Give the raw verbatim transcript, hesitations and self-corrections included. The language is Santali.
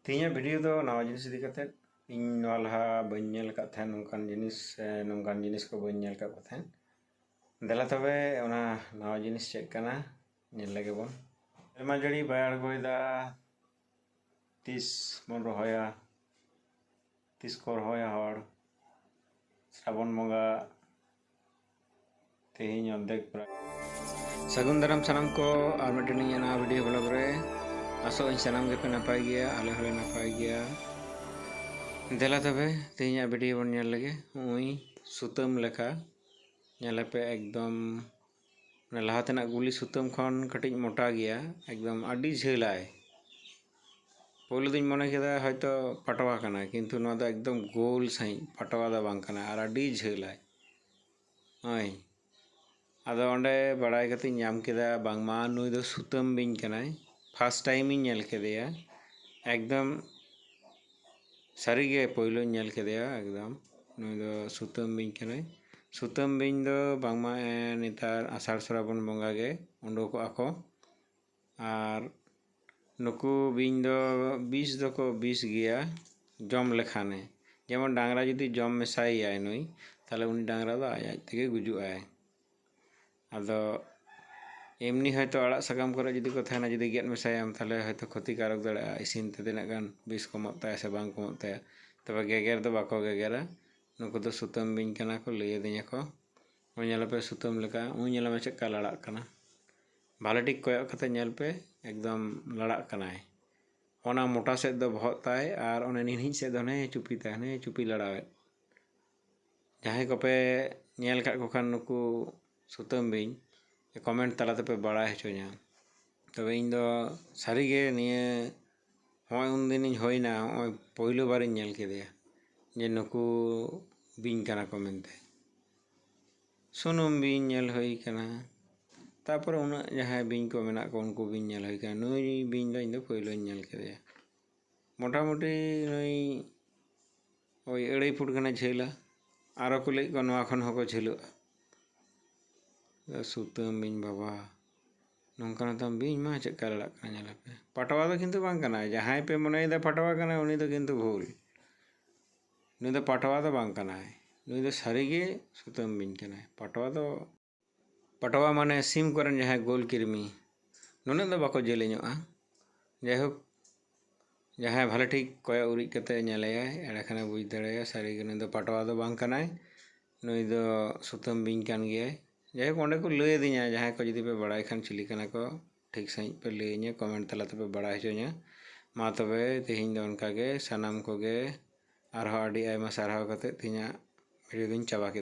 ᱛᱮᱦᱮᱧᱟᱜ ᱵᱷᱤᱰᱤᱭᱳ ᱫᱚ ᱱᱟᱣᱟ ᱡᱤᱱᱤᱥ ᱤᱫᱤ ᱠᱟᱛᱮᱫ᱾ ᱤᱧ ᱱᱚᱣᱟ ᱞᱟᱦᱟ ᱵᱟᱹᱧ ᱧᱮᱞ ᱟᱠᱟᱫ ᱛᱟᱦᱮᱸᱫ ᱱᱚᱝᱠᱟᱱ ᱡᱤᱱᱤᱥ, ᱥᱮ ᱱᱚᱝᱠᱟᱱ ᱡᱤᱱᱤᱥ ᱠᱚ ᱵᱟᱹᱧ ᱧᱮᱞ ᱟᱠᱟᱫ ᱠᱚ ᱛᱟᱦᱮᱸᱫ᱾ ᱫᱮᱞᱟ ᱛᱚᱵᱮ ᱚᱱᱟ ᱱᱟᱣᱟ ᱡᱤᱱᱤᱥ ᱪᱮᱫ ᱠᱟᱱᱟ, ᱧᱮᱞ ᱞᱮᱜᱮ ᱵᱚᱱ᱾ ᱥᱮᱨᱢᱟ ᱡᱟᱹᱲᱤ ᱵᱟᱭ ᱟᱬᱜᱚᱭᱮᱫᱟ, ᱛᱤᱥ ᱵᱚᱱ ᱨᱚᱦᱚᱭᱟ, ᱛᱤᱥ ᱠᱚ ᱨᱚᱦᱚᱭᱟ ᱦᱚᱲ? ᱥᱨᱟᱵᱚᱱ ᱵᱚᱸᱜᱟ ᱛᱮᱦᱮᱧ ᱚᱨᱫᱷᱮᱠ ᱯᱨᱟᱭ᱾ ᱥᱟᱹᱜᱩᱱ ᱫᱟᱨᱟᱢ ᱥᱟᱱᱟᱢ ᱠᱚ ᱟᱨ ᱢᱤᱫᱴᱮᱱ ᱤᱧᱟᱹᱜ ᱱᱟᱣᱟ ᱵᱷᱤᱰᱤᱭᱳ ᱵᱞᱚᱜ ᱨᱮ᱾ ᱟᱥᱚᱜ ᱟᱹᱧ ᱥᱟᱱᱟᱢ ᱜᱮᱯᱮ ᱱᱟᱯᱟᱭ ᱜᱮᱭᱟ, ᱟᱞᱮ ᱦᱚᱸᱞᱮ ᱱᱟᱯᱟᱭ ᱜᱮᱭᱟ᱾ ᱫᱮᱞᱟ ᱛᱚᱵᱮ ᱛᱮᱦᱮᱧᱟᱜ ᱵᱷᱤᱰᱤᱭᱳ ᱵᱚᱱ ᱧᱮᱞ ᱞᱮᱜᱮ᱾ ᱱᱚᱜᱼᱚᱭ ᱥᱩᱛᱟᱹᱢ ᱞᱮᱠᱟ ᱧᱮᱞ ᱟᱯᱮ, ᱮᱠᱫᱚᱢ ᱢᱟᱱᱮ ᱞᱟᱦᱟ ᱛᱮᱱᱟᱜ ᱜᱩᱞᱤ ᱥᱩᱛᱟᱹᱢ ᱠᱷᱚᱱ ᱠᱟᱹᱴᱤᱡ ᱢᱚᱴᱟ ᱜᱮᱭᱟ, ᱮᱠᱫᱚᱢ ᱟᱹᱰᱤ ᱡᱷᱟᱹᱞᱟᱭ᱾ ᱯᱳᱭᱞᱳ ᱫᱚᱧ ᱢᱚᱱᱮ ᱠᱮᱫᱟ ᱦᱚᱭᱛᱳ ᱯᱟᱴᱣᱟ ᱠᱟᱱᱟ, ᱠᱤᱱᱛᱩ ᱱᱚᱣᱟ ᱫᱚ ᱮᱠᱫᱚᱢ ᱜᱳᱞ ᱥᱟᱺᱦᱤᱡ ᱯᱟᱴᱣᱟ ᱫᱚ ᱵᱟᱝ ᱠᱟᱱᱟ ᱟᱨ ᱟᱹᱰᱤ ᱡᱷᱟᱹᱞᱟᱭ᱾ ᱦᱳᱭ, ᱟᱫᱚ ᱚᱸᱰᱮ ᱵᱟᱲᱟᱭ ᱠᱟᱛᱮᱧ ᱧᱟᱢ ᱠᱮᱫᱟ ᱵᱟᱝᱢᱟ ᱱᱩᱭ ᱫᱚ ᱥᱩᱛᱟᱹᱢ ᱵᱤᱧ ᱠᱟᱱᱟᱭ᱾ ᱯᱷᱟᱥᱴ ᱴᱟᱭᱤᱢᱤᱧ ᱧᱮᱞ ᱠᱮᱫᱮᱭᱟ, ᱮᱠᱫᱚᱢ ᱥᱟᱹᱨᱤᱜᱮ ᱯᱳᱭᱞᱳᱧ ᱧᱮᱞ ᱠᱮᱫᱮᱭᱟ᱾ ᱮᱠᱫᱚᱢ ᱱᱩᱭ ᱫᱚ ᱥᱩᱛᱟᱹᱢ ᱵᱤᱧ ᱠᱟᱱᱟᱭ᱾ ᱥᱩᱛᱟᱹᱢ ᱵᱤᱧ ᱫᱚ ᱵᱟᱝᱢᱟ ᱮ, ᱱᱮᱛᱟᱨ ᱟᱥᱟᱲ ᱥᱨᱟᱵᱚᱱ ᱵᱚᱸᱜᱟ ᱜᱮ ᱩᱰᱩᱠᱚᱜᱼᱟ ᱠᱚ᱾ ᱟᱨ ᱱᱩᱠᱩ ᱵᱤᱧ ᱫᱚ ᱵᱤᱥ ᱫᱚᱠᱚ ᱵᱤᱥ ᱜᱮᱭᱟ ᱡᱚᱢ ᱞᱮᱠᱷᱟᱱᱮ᱾ ᱡᱮᱢᱚᱱ ᱰᱟᱝᱨᱟ ᱡᱩᱫᱤ ᱡᱚᱢ ᱢᱮᱥᱟᱭᱮᱭᱟᱭ ᱱᱩᱭ, ᱛᱟᱦᱞᱮ ᱩᱱᱤ ᱰᱟᱝᱨᱟ ᱫᱚ ᱟᱡ ᱟᱡ ᱛᱮᱜᱮ ᱜᱩᱡᱩᱜᱼᱟᱭ᱾ ᱟᱫᱚ ᱮᱢᱱᱤ ᱦᱚᱭᱛᱳ ᱟᱲᱟᱜ ᱥᱟᱠᱟᱢ ᱠᱚᱨᱮ ᱡᱩᱫᱤ ᱠᱚ ᱛᱟᱦᱮᱱᱟ, ᱡᱩᱫᱤ ᱜᱮᱫ ᱢᱮᱥᱟᱭᱟᱢ, ᱛᱟᱦᱞᱮ ᱦᱚᱭᱛᱳ ᱠᱷᱚᱛᱤᱠᱟᱨᱚᱠ ᱫᱟᱲᱮᱭᱟᱜᱼᱟ, ᱤᱥᱤᱱ ᱛᱮ ᱛᱤᱱᱟᱹᱜ ᱜᱟᱱ ᱵᱤᱥ ᱠᱚᱢᱚᱜ ᱛᱟᱭᱟ ᱥᱮ ᱵᱟᱝ ᱠᱚᱢᱚᱜ ᱛᱟᱭᱟ᱾ ᱛᱚᱵᱮ ᱜᱮᱜᱮᱨ ᱫᱚ ᱵᱟᱠᱚ ᱜᱮᱜᱮᱨᱟ᱾ ᱱᱩᱠᱩ ᱫᱚ ᱥᱩᱛᱟᱹᱢ ᱵᱤᱧ ᱠᱟᱱᱟ ᱠᱚ, ᱞᱟᱹᱭ ᱟᱹᱫᱤᱧᱟ ᱠᱚ᱾ ᱩᱱᱤ ᱧᱮᱞ ᱯᱮ ᱥᱩᱛᱟᱹᱢ ᱞᱮᱠᱟ, ᱩᱱᱤ ᱧᱮᱞ ᱢᱮ ᱪᱮᱫ ᱞᱮᱠᱟ ᱞᱟᱲᱟᱜ ᱠᱟᱱᱟ᱾ ᱵᱷᱟᱞᱮ ᱴᱷᱤᱠ ᱠᱚᱭᱚᱜ ᱠᱟᱛᱮ ᱧᱮᱞ ᱯᱮ, ᱮᱠᱫᱚᱢ ᱞᱟᱲᱟᱜ ᱠᱟᱱᱟᱭ᱾ ᱚᱱᱟ ᱢᱚᱴᱟ ᱥᱮᱫ ᱫᱚ ᱵᱚᱦᱚᱜ ᱛᱟᱭ ᱟᱨ ᱚᱱᱮ ᱱᱤᱱᱦᱤᱡ ᱥᱮᱫ ᱫᱚ ᱦᱟᱱᱮ ᱪᱩᱯᱤ ᱛᱟᱭ, ᱦᱟᱱᱮ ᱪᱩᱯᱤ ᱞᱟᱲᱟᱣᱮᱫ᱾ ᱡᱟᱦᱟᱸᱭ ᱠᱚᱯᱮ ᱧᱮᱞ ᱟᱠᱟᱫ ᱠᱚ ᱠᱷᱟᱱ ᱱᱩᱠᱩ ᱥᱩᱛᱟᱹᱢ ᱵᱤᱧ, ᱠᱚᱢᱮᱱᱴ ᱛᱟᱞᱟ ᱛᱮᱯᱮ ᱵᱟᱲᱟᱭ ᱦᱚᱪᱚᱧᱟ᱾ ᱛᱚᱵᱮ ᱤᱧ ᱫᱚ ᱥᱟᱹᱨᱤᱜᱮ ᱱᱤᱭᱟᱹ ᱦᱚᱸᱜᱼᱚᱭ ᱩᱱᱫᱤᱱᱤᱧ ᱦᱩᱭᱱᱟ, ᱦᱚᱸᱜᱼᱚᱭ ᱯᱳᱭᱞᱳ ᱵᱟᱨᱤᱧ ᱧᱮᱞ ᱠᱮᱫᱮᱭᱟ ᱡᱮ ᱱᱩᱠᱩ ᱵᱤᱧ ᱠᱟᱱᱟ ᱠᱚ ᱢᱮᱱᱛᱮ᱾ ᱥᱩᱱᱩᱢ ᱵᱤᱧ ᱧᱮᱞ ᱦᱩᱭ ᱠᱟᱱᱟ, ᱛᱟᱨᱯᱚᱨᱮ ᱩᱱᱟᱹᱜ ᱡᱟᱦᱟᱸᱭ ᱵᱤᱧ ᱠᱚ ᱢᱮᱱᱟᱜ ᱠᱚᱣᱟ ᱩᱱᱠᱩ ᱵᱤᱧ ᱧᱮᱞ ᱦᱩᱭ ᱠᱟᱱᱟ᱾ ᱱᱩᱭ ᱵᱤᱧ ᱫᱚ ᱤᱧ ᱫᱚ ᱯᱳᱭᱞᱳᱧ ᱧᱮᱞ ᱠᱮᱫᱮᱭᱟ᱾ ᱢᱚᱴᱟᱢᱩᱴᱤ ᱱᱩᱭ ᱳᱭ ᱟᱹᱲᱟᱹᱭ ᱯᱷᱩᱴ ᱜᱟᱱᱮ ᱡᱷᱟᱹᱞᱟ᱾ ᱟᱨᱚ ᱠᱚ ᱞᱟᱹᱭᱮᱫ ᱠᱚᱣᱟ ᱱᱚᱣᱟ ᱠᱷᱚᱱ ᱦᱚᱸᱠᱚ ᱡᱷᱟᱹᱞᱟᱹᱜᱼᱟ᱾ ᱥᱩᱛᱟᱹᱢ ᱵᱤᱧ ᱵᱟᱵᱟ, ᱱᱚᱝᱠᱟᱱ ᱦᱟᱛᱟᱢ ᱵᱤᱧ ᱢᱟ ᱪᱮᱫᱠᱟ ᱞᱟᱲᱟᱜ ᱠᱟᱱᱟ, ᱧᱮᱞ ᱟᱯᱮ᱾ ᱯᱟᱴᱣᱟ ᱫᱚ ᱠᱤᱱᱛᱩ ᱵᱟᱝ ᱠᱟᱱᱟᱭ᱾ ᱡᱟᱦᱟᱸᱭ ᱯᱮ ᱢᱚᱱᱮᱭᱮᱫᱟ ᱯᱟᱴᱣᱟ ᱠᱟᱱᱟᱭ, ᱩᱱᱤ ᱫᱚ ᱠᱤᱱᱛᱩ ᱵᱷᱩᱞ᱾ ᱱᱩᱭ ᱫᱚ ᱯᱟᱴᱣᱟ ᱫᱚ ᱵᱟᱝ ᱠᱟᱱᱟᱭ᱾ ᱱᱩᱭ ᱫᱚ ᱥᱟᱹᱨᱤᱜᱮ ᱥᱩᱛᱟᱹᱢ ᱵᱤᱧ ᱠᱟᱱᱟᱭ᱾ ᱯᱟᱴᱣᱟ ᱫᱚ, ᱯᱟᱴᱣᱟ ᱢᱟᱱᱮ ᱥᱤᱢ ᱠᱚᱨᱮᱱ ᱡᱟᱦᱟᱸᱭ ᱜᱳᱞ ᱠᱤᱨᱢᱤ, ᱱᱩᱱᱟᱹᱜ ᱫᱚ ᱵᱟᱠᱚ ᱡᱮᱞᱮᱧᱚᱜᱼᱟ᱾ ᱡᱟᱭᱦᱳᱠ, ᱡᱟᱦᱟᱸᱭ ᱵᱷᱟᱞᱮ ᱴᱷᱤᱠ ᱠᱚᱭᱚᱜ ᱩᱨᱤᱡ ᱠᱟᱛᱮ ᱧᱮᱞᱮᱭᱟᱭ, ᱮᱸᱰᱮ ᱠᱷᱟᱱᱮ ᱵᱩᱡᱽ ᱫᱟᱲᱮᱭᱟᱜᱼᱟ ᱥᱟᱹᱨᱤᱜᱮ ᱱᱩᱭ ᱫᱚ ᱯᱟᱴᱣᱟ ᱫᱚ ᱵᱟᱝ ᱠᱟᱱᱟᱭ, ᱱᱩᱭ ᱫᱚ ᱥᱩᱛᱟᱹᱢ ᱵᱤᱧ ᱠᱟᱱ ᱜᱮᱭᱟᱭ᱾ ᱡᱟᱭᱦᱳᱠ, ᱚᱸᱰᱮ ᱠᱚ ᱞᱟᱹᱭ ᱟᱹᱫᱤᱧᱟ, ᱡᱟᱦᱟᱸᱭ ᱠᱚ ᱡᱩᱫᱤ ᱯᱮ ᱵᱟᱲᱟᱭ ᱠᱷᱟᱱ ᱪᱤᱞᱤ ᱠᱟᱱᱟ ᱠᱚ, ᱴᱷᱤᱠ ᱥᱟᱺᱦᱤᱡ ᱯᱮ ᱞᱟᱹᱭᱟᱹᱧᱟ, ᱠᱚᱢᱮᱱᱴ ᱛᱟᱞᱟ ᱛᱮᱯᱮ ᱵᱟᱲᱟᱭ ᱦᱚᱪᱚᱧᱟ᱾ ᱢᱟ ᱛᱚᱵᱮ ᱛᱮᱦᱮᱧ ᱫᱚ ᱚᱱᱠᱟ ᱜᱮ, ᱥᱟᱱᱟᱢ ᱠᱚᱜᱮ ᱟᱨᱦᱚᱸ ᱟᱹᱰᱤ ᱟᱭᱢᱟ ᱥᱟᱨᱦᱟᱣ ᱠᱟᱛᱮ ᱛᱮᱦᱮᱧᱟᱜ ᱵᱷᱤᱰᱤᱭᱳ ᱫᱚᱧ ᱪᱟᱵᱟ ᱠᱮᱫᱟ᱾